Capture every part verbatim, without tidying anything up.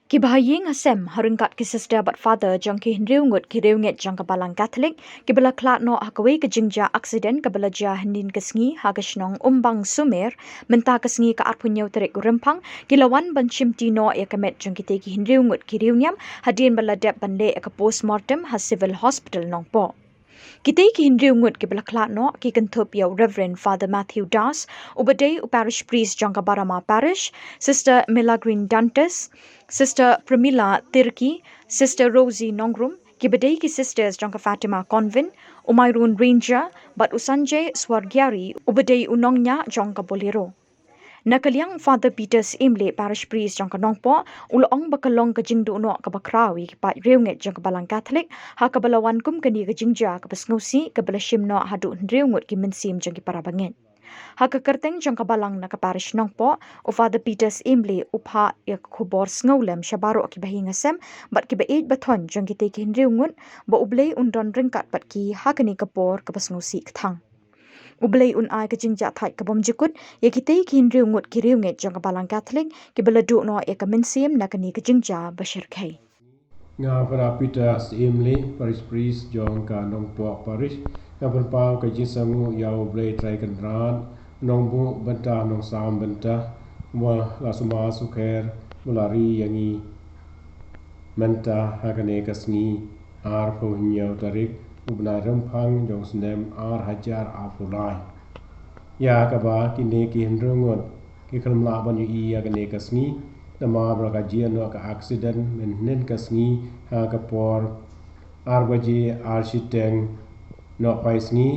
Ki bahaïing hasem ha ryngkat ki sister bad father jong ki hynriew ngut ki riewngeit jong ka Balang Katholik, ki ba la khlad noh ha kawei ka jingjia aksiden ka ba la jia hynnin ka sngi ha ka shnong Umbang Sumer, mynta ka sngi ka arphew hynñiew tarik u Rymphang, ki la wan ban shimti noh ïa ka met jong kitei ki hynriew ngut ki riewniam, hadien ba la dep ban leh ïa ka postmortem ha Civil Hospital Nongpoh. Kitei ki hynriew ngut ki ba la khlad noh ki kynthup ïa u Reverend Father Matthew Das, u ba dei u parish priest jong ka Barama Parish, Sister Milagrine Dantes, Sister Pramila Tirki, Sister Rosie Nongrum, ki ba dei ki sisters jong ka Fatima Convent, u Myron Ranger, bad u Sanjay Swargiari, u ba dei u nongñiah jong ka Bolero. Na ka liang Father Peter Syiemlieh, parish priest jong ka Nongpoh, u la ong ba ka long ka jingduh noh ka ba khraw ïa ki paid riewngeit jong ka Balang Katholik, ha ka ba la wan kum kane ka jingjia ka ba sngewsih ka ba la shim noh haduh hynriew ngut ki mynsiem jong ki para bangeit. Ha ka kyrteng jong ka Balang na ka parish Nongpoh, u Father Peter Syiemlieh u phah ïa ka khubor sngewlem sha baroh ki bahaïing hasem bad ki ba ïeit ba thoiñ jong kitei ki hynriew ngut, ba U Blei un don ryngkat bad ki ha kane ka por ka ba sngewsih kthang. U Blei un ai ka jingjahthait ka bymjukut ïa kitei ki hynriew ngut ki riewngeit jong ka Balang Katholik ki ba la duh noh ïa ka mynsiem na kane ka jingjia ba shyrkhei. Nga Father Peter Syiemlieh, parish priest jong ka Nongpoh Parish, nga pynpaw ka jingsngewnguh ïa U Blei Trai Kynrad, Nongbuh bynta, Nongsam bynta, ba la sumar sukher, ba la ri ïa ngi mynta ha kane ka sngi arphew hynñiew tarik u bnai Rymphang jong u snem ar hajar arphew lai. Ïa kaba kine ki hynriew ngut ki khlem lah ban ïohi ïa kane ka sngi, namar ba ka jia noh ka aksiden mynhynnin ka sngi ha ka por ar baje ar shiteng nohphai sngi,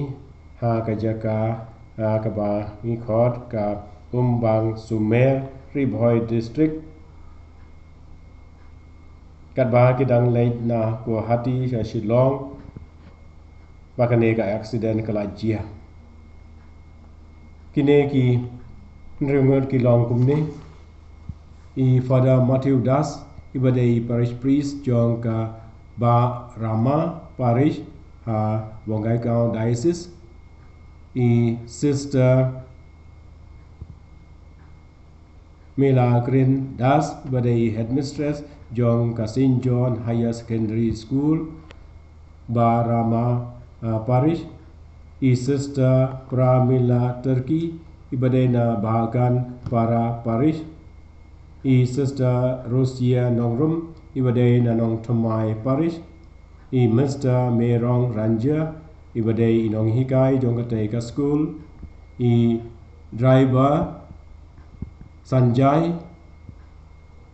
ha ka jaka, ha kaba ngi khot ka Umbang Sumer, Ri Bhoi District, katba ki dang leit na Guwahati sha Shillong, ba kane ka aksiden ka la jia. Kine ki hynriew ngut ki long kumne: i Father Matthew Das, i ba dei parish priest jong ka Barama Parish ha Bongaigaon Diocese, i Sister Milagrine Das, i ba dei headmistress jong ka Saint John Higher Secondary School, Barama, uh, Parish, i Sister Pramila Turkey, i ba dei na Bagan Para Parish, i Sister Rosia Nongrum, i ba dei na Nongthymmai Parish, i Mister Merong Ranjia, i ba dei i nonghikai jong katei ka school, i driver Sanjay,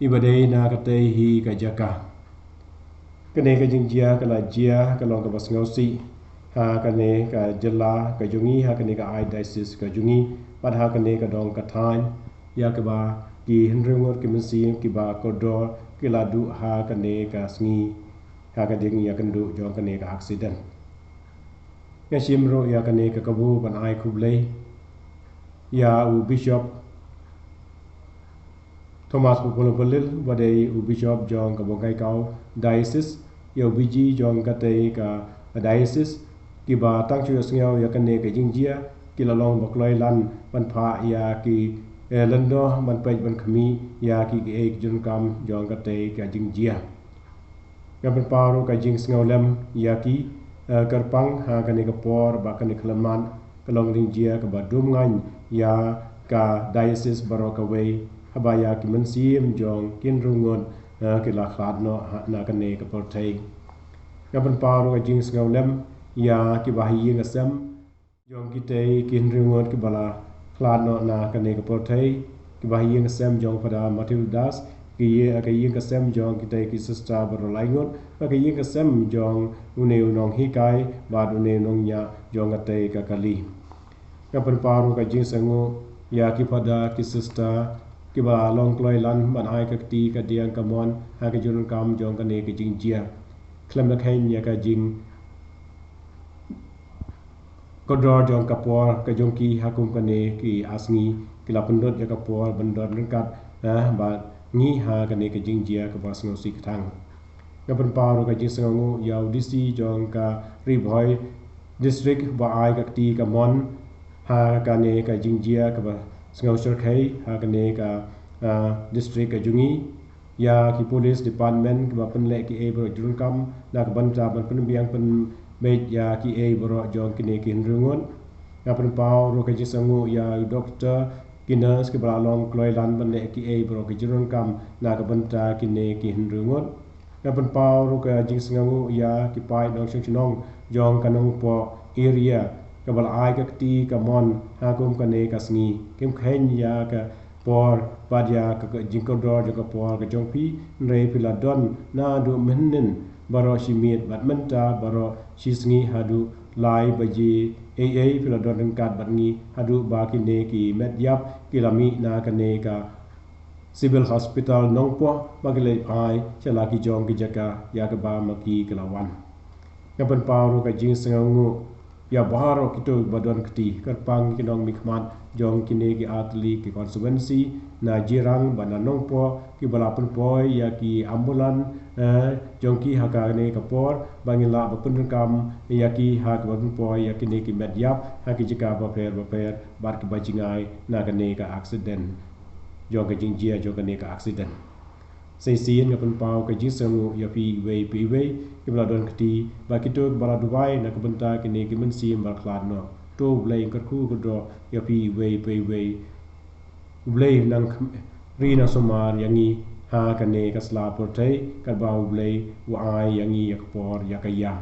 i ba dei na katei hi ka jaka. Kane ka jingjia ka la jia ka long kaba sngewsih ha kane ka jylla ka jong ngi, ha kane ka archdiocese ka jong ngi, bad ha kane ka dong ka thaiñ, ïa kaba ki hynriew ngut ki mynsiem kiba kordor ki la duh ha kane ka sngi, ha ka jingïakynduh jong kane ka aksiden. Nga shim ruh ïa kane ka kabu ban ai khublei ïa u Bishop Thomas Pulpulin, ba dei u Bishop jong ka Bongaigaon Diocese, ïa u B G jong katei ka diocese, kiba tang shu ïohsngew ïa kane ka jingjia ki la long ba kloi lan ban phah ïa ki, eh, lyngdoh ban peit ban khmih ïa ki, ki, eh, junkam jong katei ka jingjia. Nga pynpaw ruh ka jingsngewlem ïa ki, eh, kyrpang ha kane ka por ba kane ka khyllipmat ka long ka jingjia kaba dum ngaiñ ïa ka diocese baroh kawei, haba ïa ki mynsiem jong ki hynriew ngut, eh, ki la khlad noh ha, na kane ka pyrthei. Nga pynpaw ruh ka jingsngewlem ïa ki bahaïing hasem jong kitei ki hynriew ngut kiba la khlad noh na kane ka pyrthei, ki bahaïing hasem jong Father Matthew Das, ki ïing, ka ïing ka sem jong kitei ki sister baroh lai ngut, bad ka ïing ka sem jong une u nonghikai bad une u nongñiah jong katei ka kali. Nga pynpaw ruh ka jingsngewnguh ïa ki father ki sister kiba long kloi lan ban ai ka kti ka diang ka mon ha ka jingdonkam jong kane ka jingjia. Khlem da kheiñ ïa ka jing kordor jong ka por ka jong ki ha kum kane ki ar sngi, ki la pynlut ïa ka por ban don ryngkat, eh, bad ngi ha kane ka jingjia kaba sngewsih kthang. Nga pynpaw ruh ka jingsngewnguh ïa u D C jong ka Ri Bhoi District ba ai ka kti ka mon ha kane ka jingjia kaba sngew shyrkhei ha kane ka, eh, district ka jong ngi. ïa ki police department kiba pynleh kiei baroh jingdonkam na ka bynta ban pynbiang pynbeit ïa kiei baroh jong kine ki hynriew ngut. Nga pynpaw ruh ka jingsngewnguh ïa u doktor, ki nurse kiba la long kloi lan ban leh kiei baroh ki jingdonkam na ka bynta kine ki hynriew ngut. Nga pynpaw ruh ka jingsngewnguh ïa ki paid nongshong shnong jong ka Nongpoh area kaba la ai ka kti kamon ha kum kane ka sngi. Kim kheiñ ïa ka por bad ïa ka jingkordor jong ka por ka jong phi, hynrei phi la don naduh mynhynnin baroh shi miet bad mynta baroh shi sngi haduh lai baje eiei phi la don ryngkat bad ngi haduh ba kine ki met ïap ki la mih na kane ka Civil Hospital Nongpoh ba ki la ai sha la ki jong ki jaka ïa kaba ma ki ki la wan. Nga pynpaw ruh ka jingsngewnguh ïa baroh kito ba don kti kyrpang ki nongmihkhmat jong kine ki artylli ki constituency na Jirang bad na Nongpoh kiba la pynpoi ïa ki ambulance, eh, jong ki ha kane ka por ba ngin lah ba pyndonkam ïa ki ha kaba pynpoi ïa kine ki met ïap ha ki jaka bapher bapher bad kiba jngai na kane ka accident jong ka jingjia jong kane ka accident. Sa shisien nga pynpaw ka jingsngewnguh ïa phi iwei pa iwei kiba la don kti bad kito kiba la duwai na ka bynta kine ki mynsiem ba la khlad noh. To U Blei un kyrkhu kyrdoh ïa phi iwei pa iwei. U Blei un nang ri nang sumar ïa ngi ha kane ka sla pyrthei katba U Blei u ai ïa ngi ïa ka por ïa ka ïa.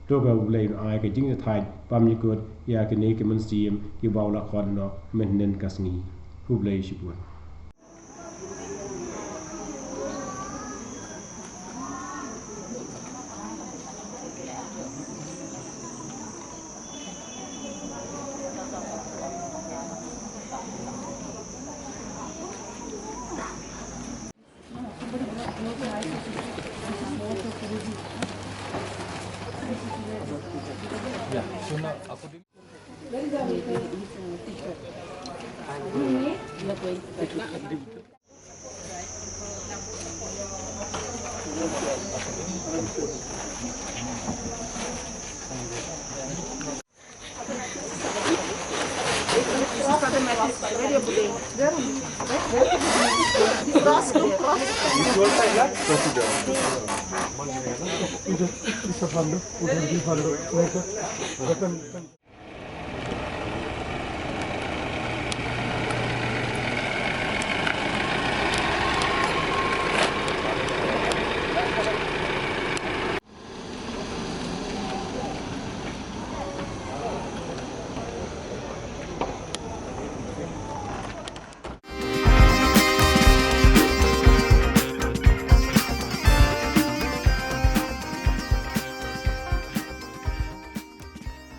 To ka U Blei un ai ka jingthait bymjukut ïa kine ki mynsiem kiba u la khot noh mynhynnin ka sngi. Khublei shibun.